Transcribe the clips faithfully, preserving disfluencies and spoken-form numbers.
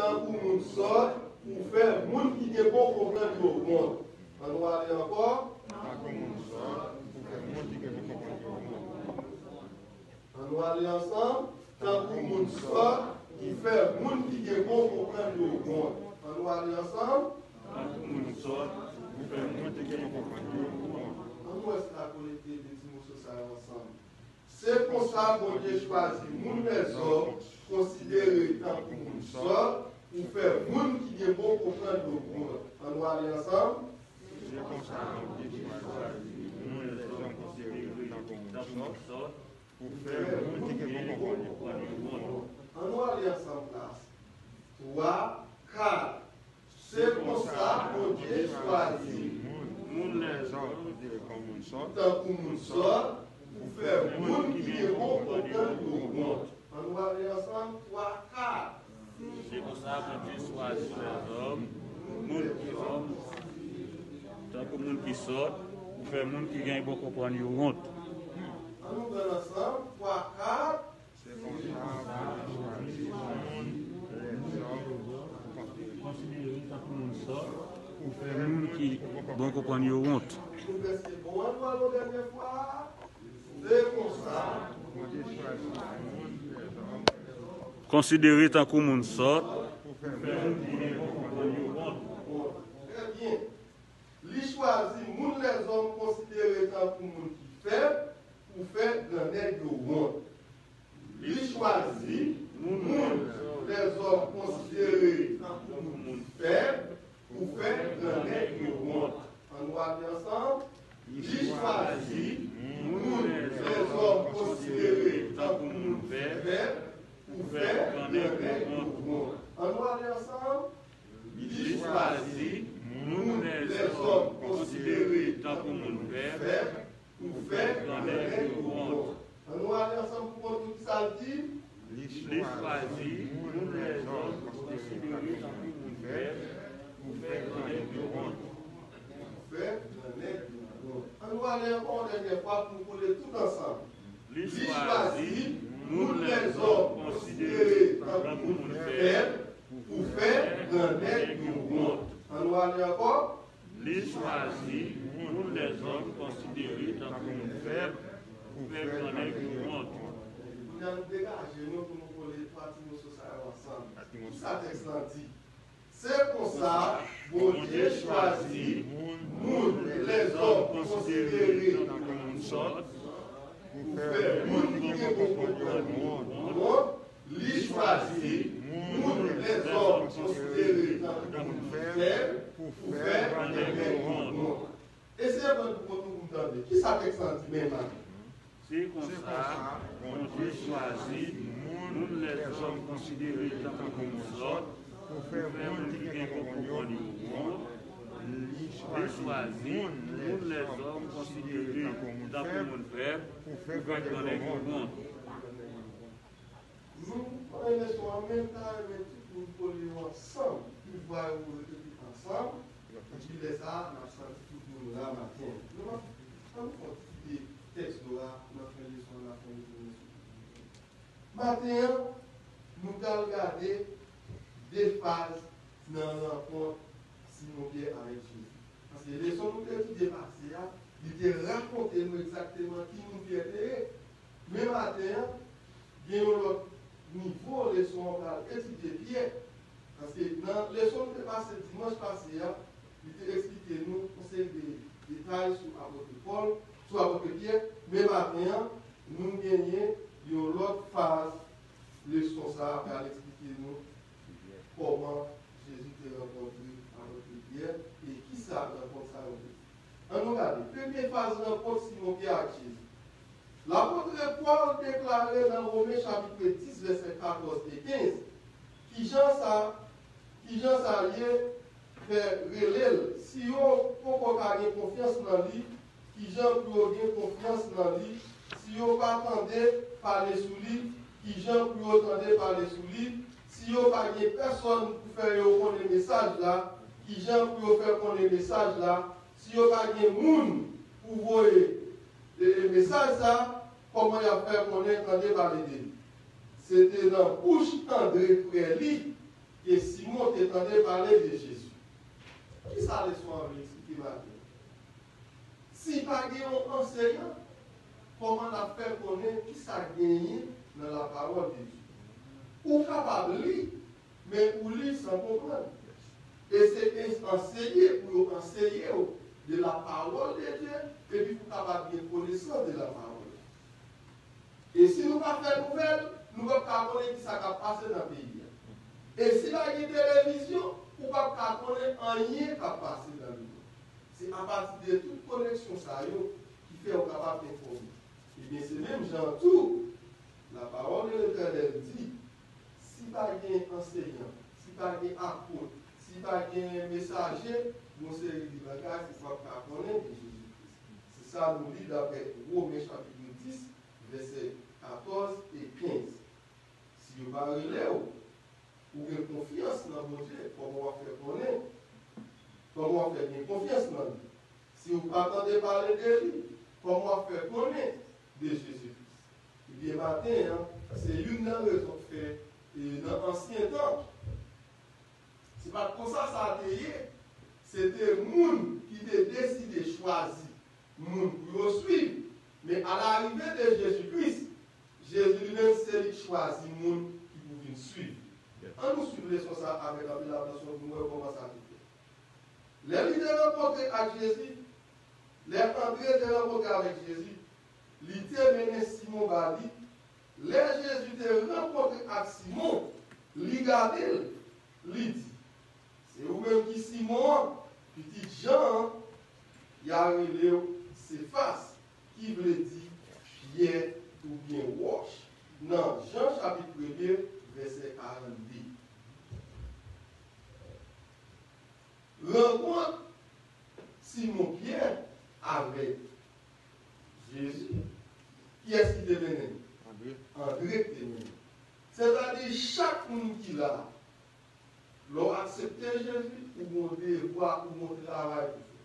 Tankou moun sòt, pou fè moun ki gen bon konprann yo wont. An nou ale ankò. Tankou moun sòt, pou fè moun ki gen bon konprann yo wont. An nou ale ansanm. Tankou moun sòt, ki fè moun ki gen bon konprann yo wont. An nou ale ansanm. Tankou moun sòt, pou fè moun ki gen bon konprann yo wont. An nou wè sa kolekte de ti moso sa yo ansanm. Se konsa Bondye chwazi moun lèzòm konsidere tankou moun sòt, pou fè moun ki gen bon konprann yo wont. An nou ale ansanm. Se konsa Bondye chwazi moun lèzòm konsidere tankou moun sòt, pou fè moun ki gen bon konprann yo wont. An nou ale ansanm, klas. Twa, kat. Se konsa Bondye chwazi moun lèzòm tankou moun sòt, pou fè moun ki gen bon konprann yo wont. An nou ale ansanm, twa, kat. Se konsa Bondye chwazi lèzòm, moun ki lèzòm, tankou moun ki sòt, pou fè moun ki gen bon konprann yo wont. An nou pran l ansanm, twa, kat. Se konsa Bondye chwazi moun lèzòm konsidere tankou moun sòt, pou fè moun ki bon konprann yo wont. Nou pèse bon an, nou al yon dènye fwa. Se konsa Bondye chwazi moun lèzòm konsidere tankou moun sòt, pou fè moun ki gen bon konprann yo wont. Trè byen. Li chwazi moun lèzòm konsidere tankou moun ki fèb, pou fè grannèg yo wont. Li chwazi moun lèzòm konsidere tankou moun fèb, pou fè grannèg yo wont. An nou ale ansanm. Li chwazi moun lèzòm konsidere tankou moun fèb, pou fè grannèg yo wont. An nou ale ansanm. Li chwazi moun lèzòm konsidere tankou moun fèb, pou fè grannèg yo wont. An nou ale ansanm pou kont nou, ki sa l di? Li chwazi moun lèzòm konsidere tankou moun fèb, pou fè grannèg yo wont. Pou fè grannèg yo wont. An nou ale ankò yon dènye fwa pou nou kole tout ansanm. Li chwazi moun lèzòm konsidere tankou moun fèb, pou fè grannèg yo wont. An nou ale ankò. Li chwazi moun lèzòm konsidere tankou moun fèb, pou fè grannèg yo wont. Kounye a, nou degaje nou pou nou kole twa ti moso sa yo ansanm. Ki sa tèks lan di? Se konsa, Bondye chwazi moun lèzòm konsidere tankou moun sòt, pou fè moun ki gen bon konprann yo wont. Li chwazi moun lèzòm konsidere tankou moun fèb, pou fè grannèg yo wont. Eseye pran pou kont nou pou n tande. Ki sa tèks lan di menm la? Se konsa, Bondye chwazi moun lèzòm konsidere tankou moun sòt, pou fè moun ki gen konprann yo wont. Li chwazi moun lèzòm konsidere tankou moun fèb, pou fè grannèg yo wont. Nou konnen leson an, men m ta renmen tout moun kole yo ansanm, pou vwa yo repete ansanm. Epi lè sa a, n ap santi tout moun la maten an. Nou p ap, ann nou fè yon ti tèks nou la, n ap fè leson an, n ap fè yon ti leson. Maten an, nou pral gade de faz nan rankont Simon Pyè avèk Jezi. Paske leson nou te etidye pase a, li te rakonte nou egzakteman ki moun Pyè te ye. Men maten an, gen yon lòt nivo leson an pral etidye Pyè. Paske nan leson nou te pase dimanch pase a, li te eksplike nou yon seri de detay sou apot Pòl, sou apot Pyè. Men maten an, nou genyen yon lòt faz leson sa a pral eksplike nou kòman Jezi te rankontre apot Pyè e kisa rankont sa yo te di. Ann nou gade, premye faz rankont Simon Pyè ak Jezi. Lapot Pòl deklare nan Women chapit dis, vèsè katòz e kenz, kijan sa, kijan sa ye fè rele l, si yo poko ka gen konfyans nan li, kijan pou yo gen konfyans nan li, si yo pa tande pale sou li, kijan pou yo tande pale sou li, si yo pa gen pèsòn pou fè yo konnen mesaj la, kijan pou yo fè konnen mesaj la, si yo pa gen moun pou voye, e, e, mesaj sa, kòman y ap fè konnen tande pale de li? Se te nan bouch Andre, frè li, E Simon te tande pale de Jezi. Kisa leson an vle eksplike maten an? Si pa gen yon anseyan, kòman n ap fè konnen kisa k genyen nan lapawòl de Dye? Ou kapab li, men ou li san konprann. E se anseye pou yo anseye w de lapawòl de Dye, epi pou w kapab gen konesans de lapawòl. E si nou pa fè nouvèl, nou p ap ka konnen kisa k ap pase nan peyi a. E si pa gen televizyon, ou p ap ka konnen anyen k ap pase nan lemonn. Se apati de tout koneksyon sa yo ki fè ou kapab enfòme. Ebyen, se menm jan an tou, lapawòl de Letènèl di, si pa gen anseyan, si pa gen apot, si pa gen mesaje, yon seri de bagay, ou p ap ka konnen de Jezi Kris. Se sa nou li daprè Women chapit dis, vèsè katòz e kenz. Si yo pa rele w, ou gen konfyans nan Bondye, kòman w ap fè konnen? Kòman w ap fè gen konfyans nan li? Si ou pa tande pale de li, kòman w ap fè konnen de Jezi Kris? Ebyen, maten an, se youn nan rezon k fè, e, nan ansyen tan, se pa t konsa sa te ye. Se te moun ki te deside chwazi moun pou yo swiv. Men alarive de Jezi Kris, Jezi li menm se li k chwazi moun ki pou vin swiv. An nou swiv leson sa a avèk anpil atansyon pou nou wè kòman sa te fèt. Lè li te rankontre ak Jezi, lè Andre te rankontre avèk Jezi, li te mennen Simon ba li. Lè Jezi te rankontre ak Simon, li gade l, li di, "Se ou menm ki Simon an, pitit Jan an, y a rele w Sefas, ki vle di Pyè oubyen wòch," nan Jan chapit premye, vèsè karannde. Rankont Simon Pyè avèk Jezi, kiyès ki te mennen l? Andre. Andre ki te mennen l. Sètadi, chak moun ki la a, lè w aksepte Jezi, ou gen yon devwa, ou gen yon travay pou fè.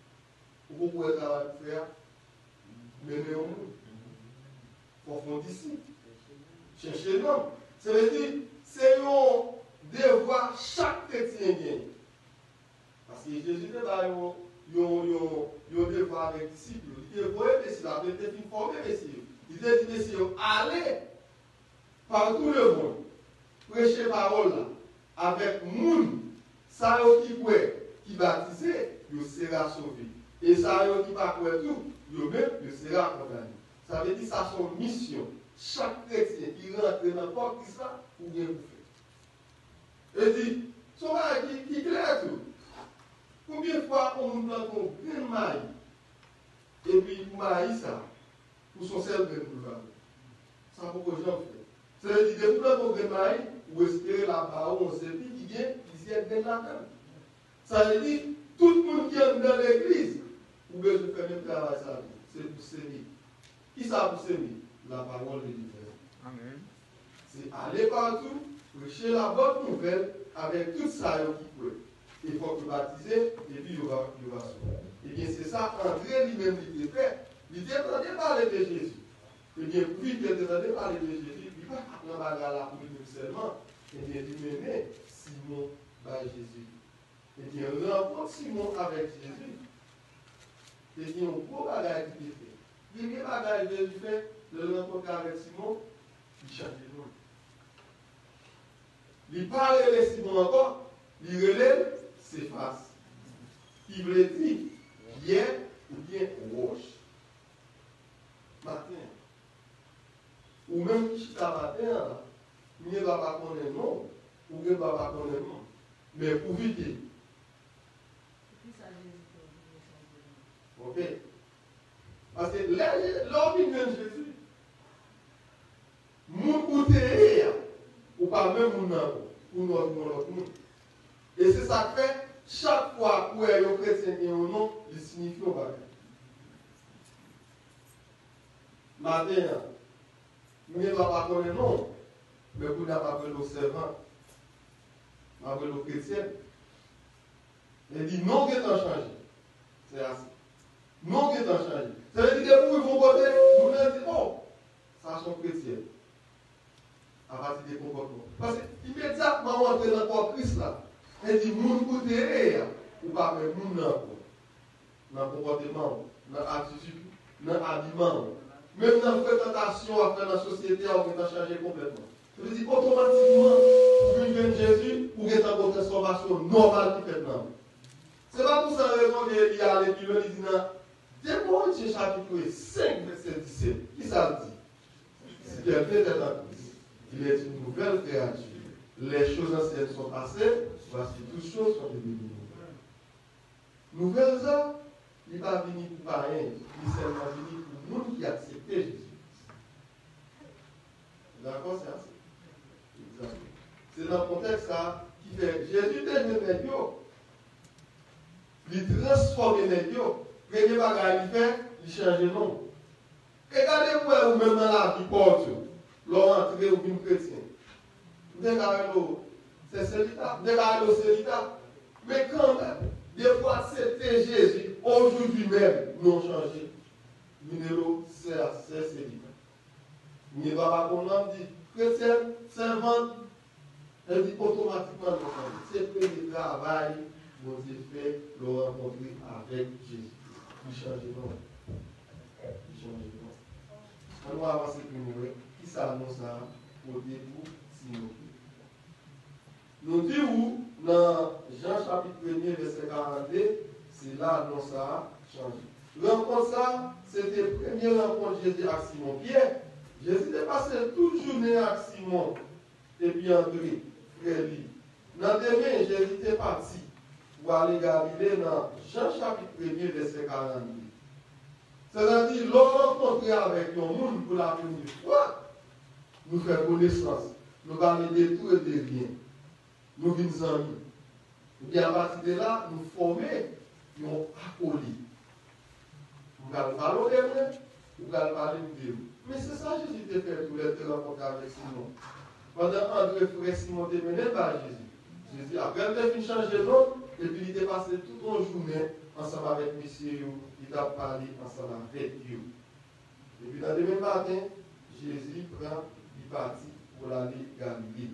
Ou poko wè travay pou fè a? Mennen yon moun. Fò w fè yon disip. Chèche nanm. Sa vle di, se yon devwa chak kretyen genyen. Paske Jezi te bay yon, yon, yon, yon devwa avèk disip yo. Li te voye mesye yo, apre li te fin fòme mesye yo. Li te di mesye yo, "Ale partou lemonn, preche pawòl la avèk moun. Sa yo ki kwè, ki batize, yo sera sove. E sa yo ki pa kwè tou, yo menm, yo sera kondane." Sa vle di, sa se yon misyon. Chak kretyen ki rantre nan kò Kris la, ou gen pou fè. E di, se yon bagay ki, ki klè tou. Konbyen fwa yon moun plante yon grenn mayi, epi pou mayi sa, pou se yon sèl grenn pou l va pran? Sa poko janm fèt. Sa vle di, depi w plante yon grenn mayi, ou espere l ap ba ou yon sepi ki gen plizyè grenn ladan l. Sa vle di, tout moun ki anndan legliz, ou bezwen fè menm travay sa tou. Se pou seme. Kisa pou seme? Lapawòl de Letènèl. Amèn. Se ale patou, preche labòn nouvèl avèk tout sa yo ki kwè. E fòk yo batize, epi yo va, yo va sove. Ebyen, se sa Andre li menm li te fè. Li te tande pale de Jezi. Ebyen, pwifike l te tande pale de Jezi, li pa t ap pran bagay la pou li menm sèlman. Ebyen, li mennen Simon bay Jezi. Ebyen, rankont Simon avèk Jezi te gen yon gwo bagay ki te fèt. Premye bagay Jezi fè, lè l rankontre avèk Simon, li chanje non l. Li pa rele Simon ankò, li rele l Sefas, ki vle di pyè oubyen wòch. Maten an, ou menm ki chita maten an la, m gen dwa pa konnen non w, ou gen dwa pa konnen non m. Men pwofite. Ok? Paske lè, lè w vin jwenn Jezi, moun ou te ye a, ou pa menm moun nan ankò. Ou nan yon lòt moun. E se sa k fè, chak fwa ou wè yon kretyen gen yon non, li siyifye yon bagay. Maten an, m gen dwa pa konnen non w, men kounye a m ap rele w sèvant, m ap rele w kretyèn. E di non w gentan chanje. Se ase. Non w gentan chanje. Sa vle di depi w rive yon kote, moun nan di, "Oh, sa se yon kretyèn." Apati de konpòtman. Paske imedyatman w antre nan kò Kris la, e di moun ou te ye a, ou pa menm moun nan ankò. Nan konpòteman w, nan atitid ou, nan abiman w, menm nan frekantasyon w ap fè nan sosyete a, ou gentan chanje konplètman. Sa vle di, otomatikman, ou vin jwenn Jezi, ou gentan gen yon transfòmasyon nòmal ki fèt nan ou. Se pa pou sa rezon ke li ale pi lwen, li di nan de Korentyen chapit senk, vèsè disèt, ki sa l di? Si quelqu'un est en Christ, il est une nouvelle créature. Les choses anciennes sont passées, voici toutes choses sont devenues nouvelles. Nouvèl sa, li pa vini pou payen, li sèlman vini pou moun ki aksepte Jezi. Dakò, sè a sè? Egzakteman. Se nan kontèks sa ki fè Jezi te jwenn nèg yo, li transfòme nèg yo. Premye bagay li fè, li chanje non. E gade pou wè ou menm nan lavi pa w tou, lè w antre ou vin kretyen. M te ka rele w sè Selita, m te ka rele w Selita. Men kanmenm, depi w aksepte Jezi, ojoudwi menm, non w chanje. Vin rele w sè, sè Selita. M gen dwa pa konn nan, m di, kretyèn, sèvant, epi otomatikman, nou konn. Se premye travay Bondye fè lè w rankontre avèk Jezi Kris. Li chanje non. Li chanje non. Ann nou avanse pou nou wè kisa non sa a pote pou Simon Pyè. Nou di w nan Jan chapit premye, vèsè karannde, se la non sa a chanje. Rankont sa a, se te premye rankont Jezi ak Simon Pyè. Jezi te pase tout jounen ak Simon epi Andre, frè li. Nan demen, Jezi te pati pou ale Galile nan Jan chapit premye, vèsè karannde. Sètadi, lè w rankontre avèk yon moun pou la premye fwa, nou fè konesans, nou pale de tou e de ryen, nou vin zanmi. Epi apati de la, nou fòme yon akoli. M pral pale w de mwen, ou pral pale m de ou. Men se sa Jezi te fè tou lè l te rankontre avèk Simon. Pandan Andre, frè Simon, te mennen l bay Jezi. Jezi, apre l te fin chanje non, epi li te pase tout yon jounen ansanm avèk mesye yo, li t ap pale ansanm avèk yo. Epi nan demen maten, Jezi pran, li pati pou l ale Galile.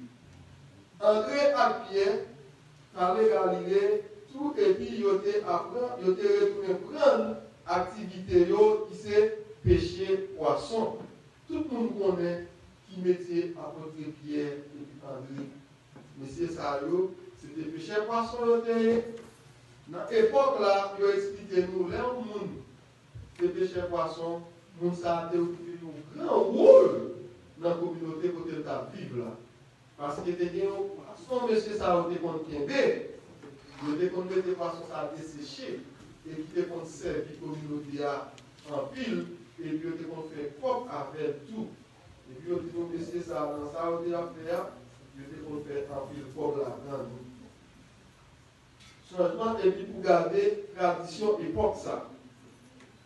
Andre ak Pyè t ale Galile tou epi yo te aprann, yo te retounen pran aktivite yo ki se peche pwason. Tout moun konnen ki metye apot Pyè epi Andre. Mesye sa yo, se te pechè pwason yo te ye. Nan epòk la, yo eksplike nou lè yon moun te pechè pwason, moun sa a te okipe yon gran wòl nan kominote kote l t ap viv la. Paske te gen yon pwason mesye sa yo te konn kenbe, yo te konn mete pwason sa a deseche, e ki te konn sèvi kominote a anpil, epi yo te konn fè kòb avè l tou. Epi yo di nou mesye sa a, nan sa yo te ap fè a, yo te konn fè anpil kòb ladan li. Chanjman epi pou gade tradisyon epòk sa.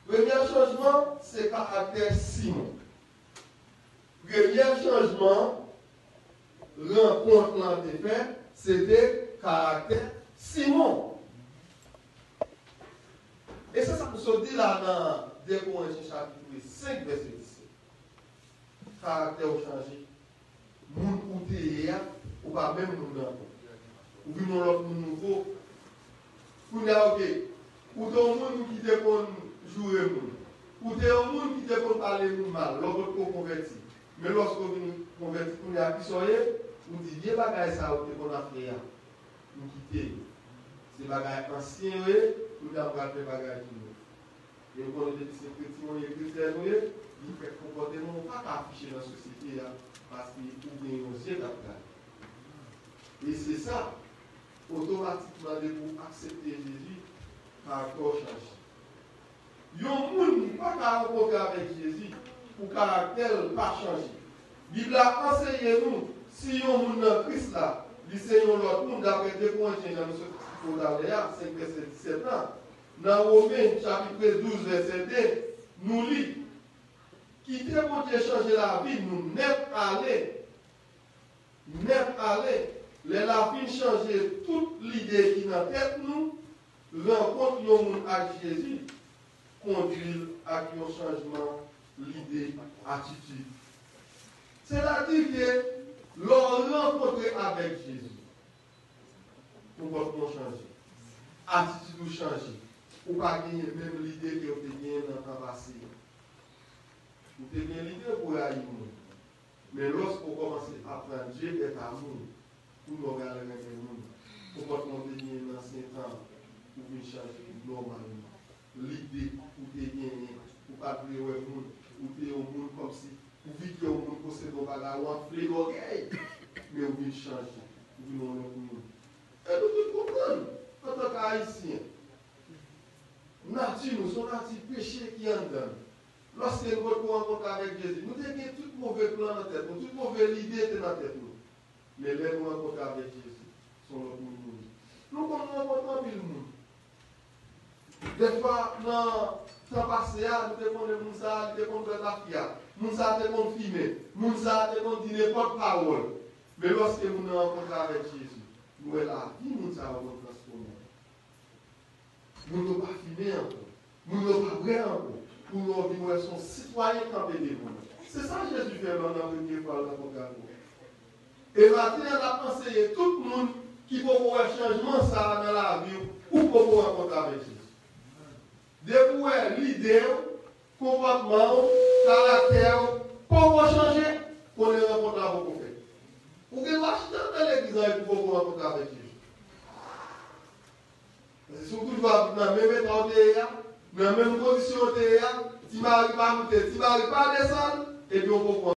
Premye chanjman, se karaktè Simon. Premye chanjman rankont lan te fè, se te karaktè Simon. E se sa m sot di la nan de Korentyen chapit senk, vèsè disèt. Karaktè w chanje. Moun ou te ye a, ou pa menm moun nan ankò. Ou vin yon lòt moun nouvo. Kounye a, oke, ou te yon moun ki te konn joure moun. Ou te yon moun ki te konn pale moun mal, lè w potko konvèti. Men lòske w vin konvèti, kounye a, kisa w ye? Ou di vye bagay sa yo te konn ap fè a, m kite yo. Se bagay ansyen yo ye, kounye a m pral fè bagay ki nouvo. E w konnen depi se kretyen w ye, kretyèn w ye, li fè konpòteman w pa ka afiche nan sosyete a, paske ou gen yon zye k ap gade. E se sa, otomatikman depi w aksepte Jezi, karaktè w chanje. Yon moun ki pa ka rankontre avèk Jezi pou karaktè l pa chanje. Bib la anseye nou, si yon moun nan Kris la, li se yon lòt moun, daprè de Korentyen jan nou sot site talè a, senk vèsè disèt la. Nan Women chapit douz vèsè de, nou li, kite Bondye chanje lavi nou nèt ale, nèt ale. Lè l a fin chanje tout lide ki nan tèt nou, rankont yon moun ak Jezi kondui l ak yon chanjman lide, atitid. Sètadi ke lè w rankontre avèk Jezi, Konpòtman w chanje. Atitid ou chanje. Ou pa genyen menm lide ke w te genyen nan tan pase a. Ou te gen lide pou rayi moun. Men lòske w kòmanse aprann Dieu est amour, kounye a w pral renmen moun. Konpòtman w te genyen nan ansyen tan an, ou vin chanje nòmalman. Lide ou te genyen, ou pa t vle wè moun, ou te yon moun kòmsi, ou vin yon moun posede yon bagay, ou anfle lògèy, men ou vin chanje, ou vin yon lòt moun. E nou tout konprann, antanke Ayisyen, nati nou, se yon nati peche ki anndan nou. Lòske nou potko rankontre avèk Jezi, nou te gen tout move plan nan tèt nou, tout move lide te nan tèt nou. Men lè nou rankontre avèk Jezi, se yon lòt moun nou ye. Nou konn rankontre anpil moun. Dèfwa, nan tan pase a, nou te konnen moun sa a, li te konn bwè tafya. Moun sa a te konn fimen. Moun sa a te konn di nenpòt pawòl. Men lòske moun nan rankontre avèk Jezi, nou wè lavi moun sa yo konn transfòme. Moun yo pa fimen ankò. Moun yo pa bwè ankò. Moun yo vin wè se yon sitwayen kanpe devan nou. Se sa Jezi fè lè nan premye fwa l rankontre avè w. E maten an, n ap anseye tout moun ki poko wè chanjman sa a nan lavi w, ou poko rankontre avèk Jezi. Depi w wè lide w, konpòtman w, karaktè w poko chanje, konnen rankont la poko fèt. Ou gen dwa chita nan legliz la epi w poko rankontre avèk Jezi. Paske si w toujou ap viv nan menm eta w te ye a, nan menm kondisyon w te ye a, ti mari pa moute, ti mari pa desann, epi w poko